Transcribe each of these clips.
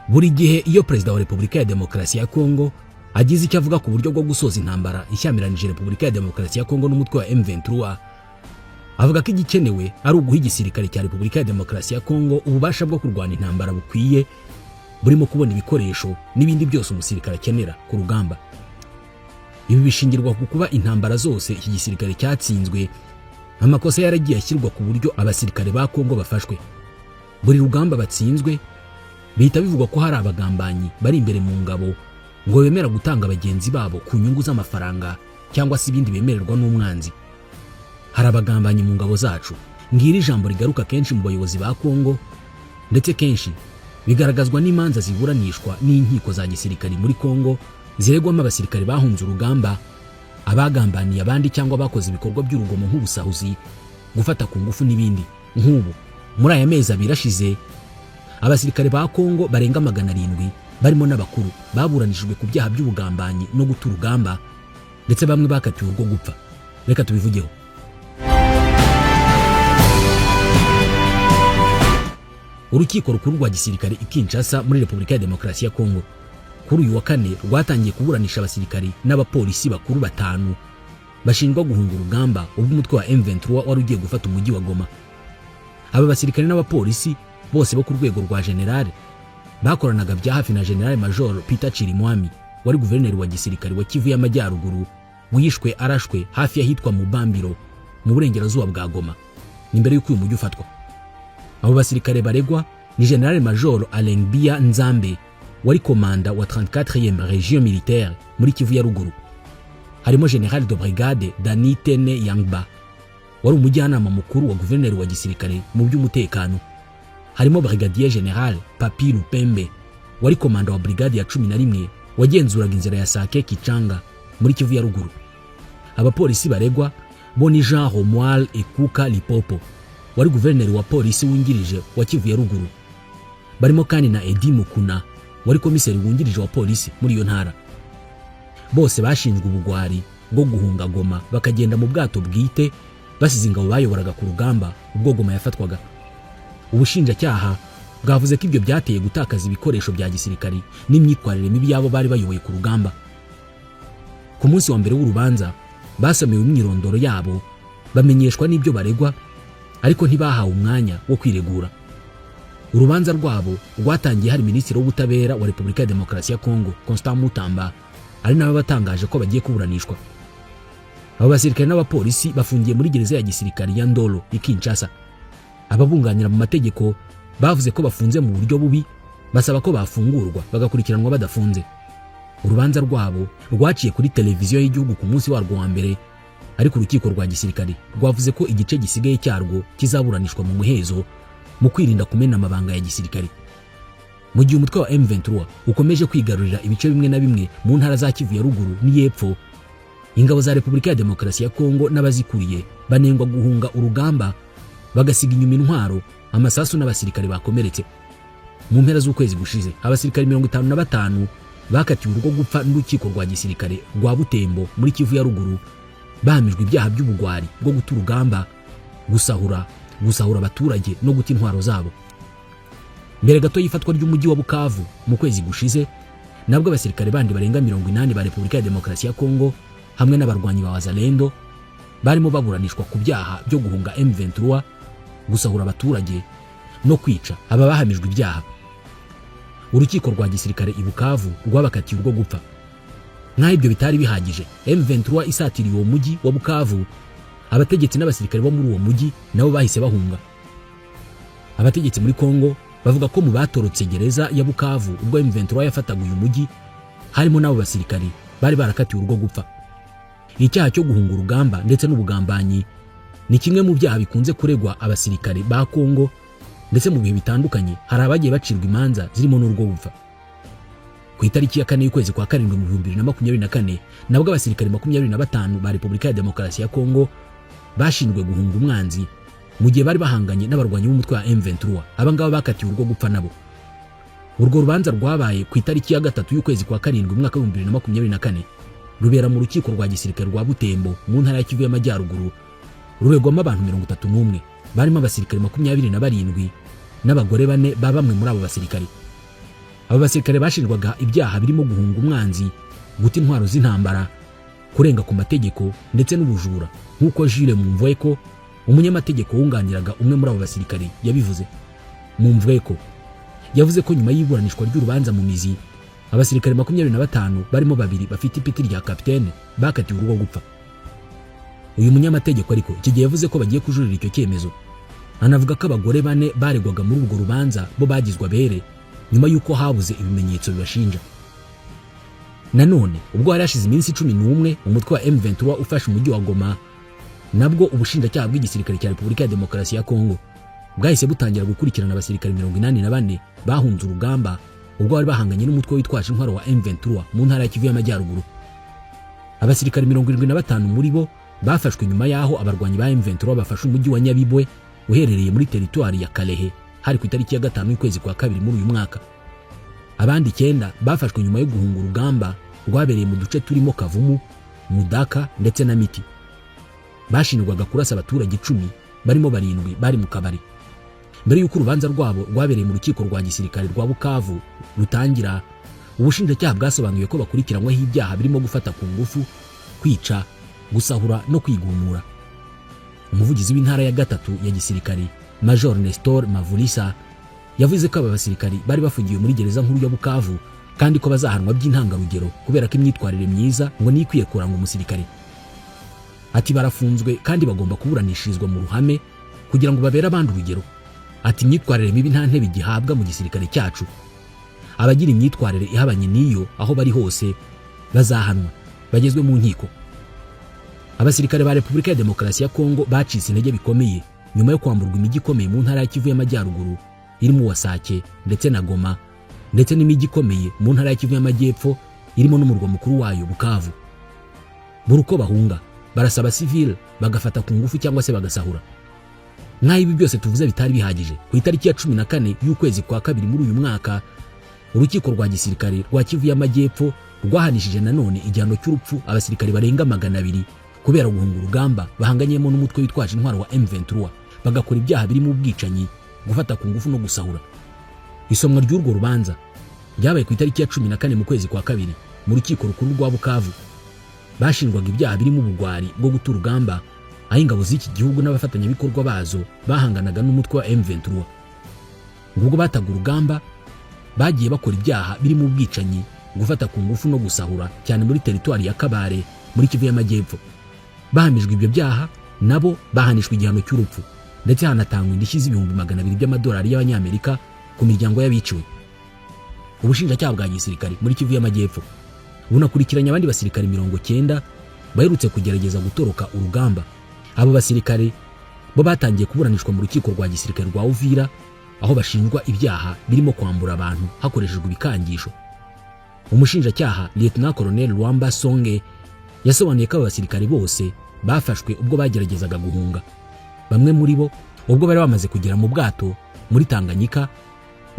Buri gihe iyo Perezida wa Repubulika ya Demokarasi ya Kongo agize icyo avuga ku buryo bwo gusoza intambara ishyamiranyije Repubulika ya Demokarasi ya Kongo n'umutwe wa M23, avuga ko igikenewe ari uguha igisirikare cya Repubulika ya Demokarasi ya Kongo ububasha bwo kurwana intambara bukwiye, burimo kubona ibikoresho n'ibindi byose umusirikare akenera ku rugamba. Ibi bishingirwa ku kuba intambara zose iki gisirikare cyatsinzwe, amakosa yaragiye ashyirwa ku buryo abasirikare ba Kongo bafashwe. Buri rugamba batsinzwe, bihita bivugwa ko hari abagambanyi bari imbere mu ngabo ngo bemera gutanga bagenzi babo ku nyungu z'amafaranga cyangwa se ibindi bemererwa n'umwanzi. "Hari abagambanyi mu ngabo zacu", ngiri ijambo rigaruka kenshi mu bayobozi ba Kongo, ndetse kenshi bigaragazwa n'imanza ziburanishwa n'inkiko za gisirikari muri Kongo ziregwamo abasirikare bahunze urugamba, abagambaniye abandi cyangwa bakoze ibikorwa by'urugomo nk'ubusahuzi, gufata ku ngufu n'ibindi. Nk'ubu muri aya mezi 2 ashize, abasirikare ba Kongo barenga 700 barimo n'abakuru baburanishijwe ku byaha by'ubugambanyi no guta urugamba, ndetse bamwe bakatiwe urwo gupfa. Reka tubivugeho. Urukiko rukuru rwa gisirikare i Kinshasa muri Repubulika ya Demokarasi ya Kongo kuri uyu wa kane rwatangiye kuburanisha abasirikari n'abapolisi bakuru batanu bashinjwa guhunga urugamba ubwo umutwe wa M23 wari ugiye gufata umujyi wa Goma. Aba basirikari n'abapolisi bose bo ku rwego rwa general bakoranaga bya hafi na General Major Peter Chirimwami, wari guverineri wa gisirikare wa Kivu y'Amajyaruguru, wishwe arashwe hafi y'ahitwa Mubambiro mu burengerazuba bwa Goma, ni mbere y'uko uyu mujyi ufatwa. Abo basirikare baregwa ni General Major Alengbia Nzambe, wari komanda wa 34e Region Militaire muri Kivu ya Ruguru. Harimo General de Brigade Dani Tene Yangba, wari umujyanama mukuru wa guverineri wa gisirikare mu by'umutekano. Harimo Brigadier General Papi Lupembe, wari komanda wa brigade ya 11 wagenzuraga inzira ya Sake Kichanga muri Kivu ya Ruguru. Abapolisi baregwa bo ni Jean Romuald Ekuka Lipopo, wari guverineri wa polisi wungirije wa Kivu ya Ruguru. Barimo kandi na Edi Mukuna, wari komiseri wungirije wa polisi muri iyo ntara. Bose bashinjwe ubugwari bwo guhunga Goma bakagenda mu bwato bwite, basize ingabo bayoboraga ku rugamba ubwo Goma yafatwaga. Ubushinjacyaha bwavuze ko ibyo byateye gutakaza ibikoresho bya gisirikari n'imyitwarire mibi y'abo bari bayoboye ku rugamba. Ku munsi wa mbere w'urubanza basomewe imyirondoro yabo, bamenyeshwa n'ibyo baregwa, ariko ntibahawe umwanya wo kwiregura. Urubanza rwabo rwatangiye hari Minisitiri w'Ubutabera wa Repubulika ya Demokarasi ya Kongo, Constant Mutamba, ari nawe batangaje ko bagiye kuburanishwa. Abo basirikare n'abapolisi bafungiye muri gereza ya gisirikare ya Ndolo i Kinshasa. Ababunganira mu mategeko bavuze ko bafunze mu buryo bubi, basaba ko bafungurwa bagakurikiranwa badafunze. Urubanza rwabo rwaciye kuri televiziyo y'igihugu ku munsi warwo wa mbere, ariko urukiko rwa gisirikare rwavuze ko igice gisigaye cyarwo kizaburanishwa mu muhezo mu kwirinda kumena amabanga ya gisirikare. Mu gihe umutwe wa M23 ukomeje kwigarurira ibice bimwe na bimwe mu ntara za Kivu ya Ruguru n'iy'Epfo, ingabo za Repubulika ya Demokarasi ya Kongo n'abazikuriye banengwa guhunga urugamba bagasiga inyuma intwaro, amasasu n'abasirikare bakomeretse. Mu mpera z'ukwezi gushize, abasirikare 55 bakatiwe urwo gupfa n'urukiko rwa gisirikare rwa Butembo muri Kivu ya Ruguru, bahamijwe ibyaha by'ubugwari bwo guta urugamba, gusahura abaturage no guta intwaro zabo. Mbere gato y'ifatwa ry'umujyi wa Bukavu mu kwezi gushize, nabwo abasirikare bandi barenga 80 ba Repubulika ya Demokarasi ya Kongo hamwe n'abarwanyi ba Wazalendo barimo baburanishwa ku byaha byo guhunga M23, gusahura abaturage no kwica. Aba bahamijwe ibyaha, urukiko rwa gisirikare i Bukavu rwabakatiye urwo gupfa. Nk'aho ibyo bitari bihagije, M23 isatiriye uwo mujyi wa Bukavu, abategetsi n'abasirikare bo muri uwo mujyi nabo bahise bahunga. Abategetsi muri Kongo bavuga ko mu batorotse gereza ya Bukavu ubwo M23 yafataga uyu mujyi harimo n'abo basirikari bari barakatiwe urwo gupfa. Icyaha cyo guhunga urugamba ndetse n'ubugambanyi ni kimwe mu byaha bikunze kuregwa abasirikare ba Kongo, ndetse mu bihe bitandukanye hari abagiye bacirwa imanza zirimo n'urwo gupfa. Ku itariki ya 4 y'ukwezi kwa karindwi mu 2024, nabwo abasirikare 25 ba Repubulika ya Demokarasi ya Kongo bashinjwe guhunga umwanzi mu gihe bari bahanganye n'abarwanyi b'umutwe wa M23. Aba ngaba bakatiwe urwo gupfa nabo. Urwo rubanza rwabaye ku itariki ya 3 y'ukwezi kwa karindwi umwaka wa 2024, rubera mu rukiko rwa gisirikare rwa Butembo mu ntara ya Kivu y'Amajyaruguru, ruregwamo abantu 31 barimo abasirikare 27 n'abagore bane ba bamwe muri abo basirikare. Aba basirikare bashinjwaga ibyaha birimo guhunga umwanzi, guta intwaro z'intambara, kurenga ku mategeko ndetse n'ubujura, nk'uko Jules Mumvweko, umunyamategeko wunganiraga umwe muri abo basirikare, yabivuze. Mumvweko yavuze ko nyuma y'iburanishwa ry'urubanza mu mizi, abasirikare 25 barimo babiri bafite ipeti rya kapitene bakatiwe urwo gupfa. Uyu munyamategeko ariko iki gihe yavuze ko bagiye kujurira icyo cyemezo, anavuga ko abagore bane baregwaga muri urwo rubanza bo bagizwe abere nyuma y'uko habuze ibimenyetso bibashinja. Nanone ubwo hari hashize iminsi 11 umutwe wa M23 ufashe umujyi wa Goma, nabwo ubushinjacyaha bw'igisirikare cya Repubulika ya Demokarasi ya Kongo bwahise butangira gukurikirana abasirikare 84 bahunze urugamba ubwo bari bahanganye n'umutwe witwaje intwaro wa M23 mu ntara ya Kivu y'Amajyaruguru. Abasirikare 75 muri bo bafashwe nyuma y'aho abarwanyi ba M23 bafashe umujyi wa Nyabibwe uherereye muri teritwari ya Kalehe, hari ku itariki ya 5 y'ukwezi kwa kabiri muri uyu mwaka. Abandi 9 bafashwe nyuma yo guhunga urugamba rwabereye mu duce turimo Kavumu, Mudaka ndetse na Miti. Bashinjwaga kurasa abaturage 10 barimo barindwi bari mu kabari. Mbere y'uko urubanza rwabo rwabereye mu rukiko rwa gisirikare rwa Bukavu rutangira, ubushinjacyaha bwasobanuye ko bakurikiranyweho ibyaha birimo gufata ku ngufu, kwica, gusahura no kwigumura. Umuvugizi w'intara ya gatatu ya gisirikare, Major Nestor Mavulisa, yavuze ko aba basirikari bari bafungiwe muri gereza nkuru ya Bukavu kandi ko bazahanwa by'intangarugero, kubera ko imyitwarire myiza ngo niyo ikwiye kuranga umusirikare. Ati: "Barafunzwe kandi bagomba kuburanishirizwa mu ruhame kugira ngo babere abandi urugero." Ati: "Imyitwarire mibi nta ntebe igihabwa mu gisirikare cyacu. Abagira imyitwarire ihabanye n'iyo, aho bari hose, bazahanwa bagezwe mu nkiko." Abasirikare ba Repubulika ya Demokarasi ya Kongo bacitse intege bikomeye nyuma yo kwamburwa imijyi ikomeye mu ntara ya Kivu y'Amajyaruguru irimo uwa Sake ndetse na Goma, ndetse n'imijyi ikomeye mu ntara ya Kivu y'Amajyepfo irimo n'umurwa mukuru wayo Bukavu. Buri uko bahunga barasaba civil, bagafata ku ngufu cyangwa se bagasahura. Nk'aho ibi byose tuvuze bitari bihagije, ku itariki ya 14 y'ukwezi kwa kabiri muri uyu mwaka, urukiko rwa gisirikare rwa Kivu y'Amajyepfo rwahanishije nanone igihano cy'urupfu abasirikare barenga 200 kubera guhunga urugamba bahanganyemo n'umutwe witwaje intwaro wa M23, bagakora ibyaha birimo ubwicanyi, gufata ku ngufu no gusahura. Isomwa ry'urwo rubanza ryabaye ku itariki ya 14 mu kwezi kwa kabiri mu rukiko rukuru rwa Bukavu. Bashinjwaga ibyaha birimo ubugwari bwo guta urugamba aho ingabo z'iki gihugu n'abafatanyabikorwa bazo bahanganaga n'umutwe wa M23. Ubwo bataga urugamba, bagiye bakora ibyaha birimo ubwicanyi, gufata ku ngufu no gusahura, cyane muri teritwari ya Kabare muri Kivu y'Amajyepfo. Bahamijwe ibyo byaha, nabo bahanishwa igihano cy'urupfu, ndetse hanatangwa indishyi z'ibihumbi 200 by'amadolari y'Abanyamerika ku miryango y'abiciwe. Ubushinjacyaha bwa gisirikare muri Kivu y'Amajyepfo bunakurikiranye abandi basirikare 90 baherutse kugerageza gutoroka urugamba. Abo basirikare bo batangiye kuburanishwa mu rukiko rwa gisirikare rwa Uvira, aho bashinjwa ibyaha birimo kwambura abantu hakoreshejwe ibikangisho. Umushinjacyaha Lieutenant Colonel Rwamba Songe yasobanuye ko aba basirikare bose bafashwe ubwo bageragezaga guhunga. Bamwe muri bo, ubwo bari bamaze kugera mu bwato muri Tanganyika,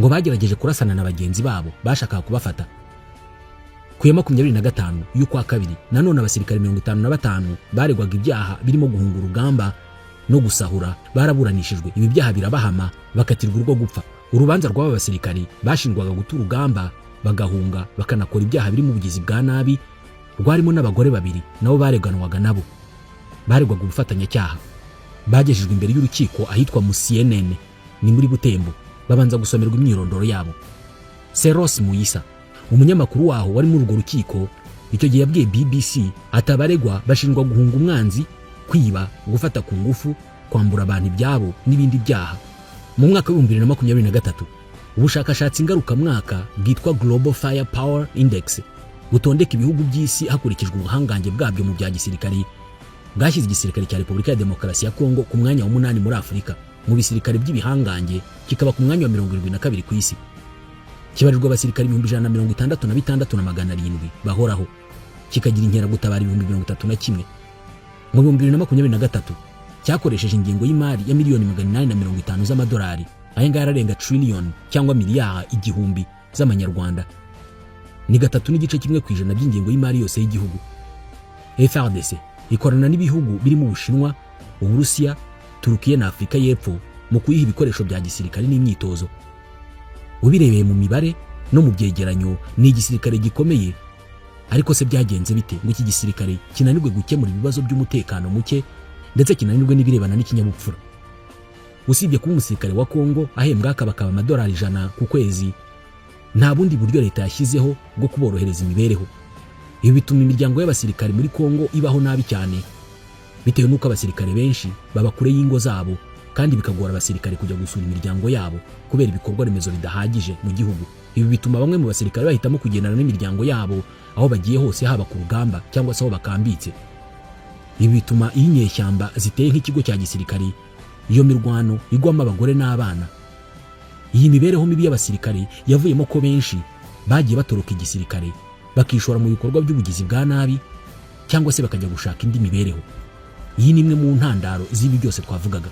ngo bagerageje kurasana na bagenzi babo bashakaga kubafata. Ku ya 25 y'ukwa kabiri nanone, abasirikare 55 baregwaga ibyaha birimo guhunga urugamba no gusahura baraburanishijwe, ibi byaha birabahama, bakatirwa urwo gupfa. Urubanza rw'aba basirikari bashinjwaga guta urugamba bagahunga, bakanakora ibyaha birimo ubugizi bwa nabi, rwarimo n'abagore babiri nabo bareganwaga, nabo baregwaga ubufatanyacyaha. Bagejejwe imbere y'urukiko ahitwa Musienene, ni muri Butembo, babanza gusomerwa imyirondoro yabo. Seros Muyisa, umunyamakuru waho wari muri urwo rukiko icyo gihe, yabwiye BBC ati: "Abaregwa bashinjwa guhunga umwanzi, kwiba, gufata ku ngufu, kwambura abantu ibyabo n'ibindi byaha." Mu mwaka wa 2023, ubushakashatsi ngarukamwaka bwitwa Global Fire Power Index, butondeka ibihugu by'isi hakurikijwe ubuhangange bwabyo mu bya gisirikari, bwashyize igisirikare cya Repubulika ya Demokarasi ya Kongo ku mwanya wa 8 muri Afurika mu bisirikare by'ibihangange, kikaba ku mwanya wa 72 ku isi. Kibarirwa abasirikare 166,700 bahoraho, kikagira inkeragutabara 31,000. Mu 2023 cyakoresheje ingengo y'imari ya miliyoni 850 z'amadolari. Aya ngaya ararenga trillion cyangwa miliyari 1000 z'amanyarwanda, ni 3.1% by'ingengo y'imari yose y'igihugu. FARDC ikorana n'ibihugu birimo Ubushinwa, Uburusiya, Turukiya na Afurika y'Epfo mu kuyiha ibikoresho bya gisirikare n'imyitozo. Ubirebeye mu mibare, No mu byegeranyo ni igisirikare gikomeye. Ariko se byagenze bite ngo iki gisirikare kinanirwe gukemura ibibazo by'umutekano muke, ndetse kinanirwe n'ibirebana n'ikinyabupfura? Usibye kuba umusirikare wa Kongo ahembwa akabakaba amadolari 100 ku kwezi, nta bundi buryo leta yashyizeho bwo kuborohereza imibereho. Ibi bituma imiryango y'abasirikare muri Kongo ibaho nabi cyane, bitewe n'uko abasirikare benshi baba kure y'ingo zabo, kandi bikagora abasirikare kujya gusura imiryango yabo kubera ibikorwa remezo bidahagije mu gihugu. Ibi bituma bamwe mu basirikare bahitamo kugendana n'imiryango yabo aho bagiye hose, haba ku rugamba cyangwa se aho bakambitse. Ibi bituma iyo inyeshyamba ziteye nk'ikigo cya gisirikare, iyo mirwano igwamo abagore n'abana. Iyi mibereho mibi y'abasirikare yavuyemo ko benshi bagiye batoroka igisirikare, bakishora mu bikorwa by'ubugizi bwa nabi cyangwa se bakajya gushaka indi mibereho. Iyi ni imwe mu ntandaro z'ibi byose twavugaga.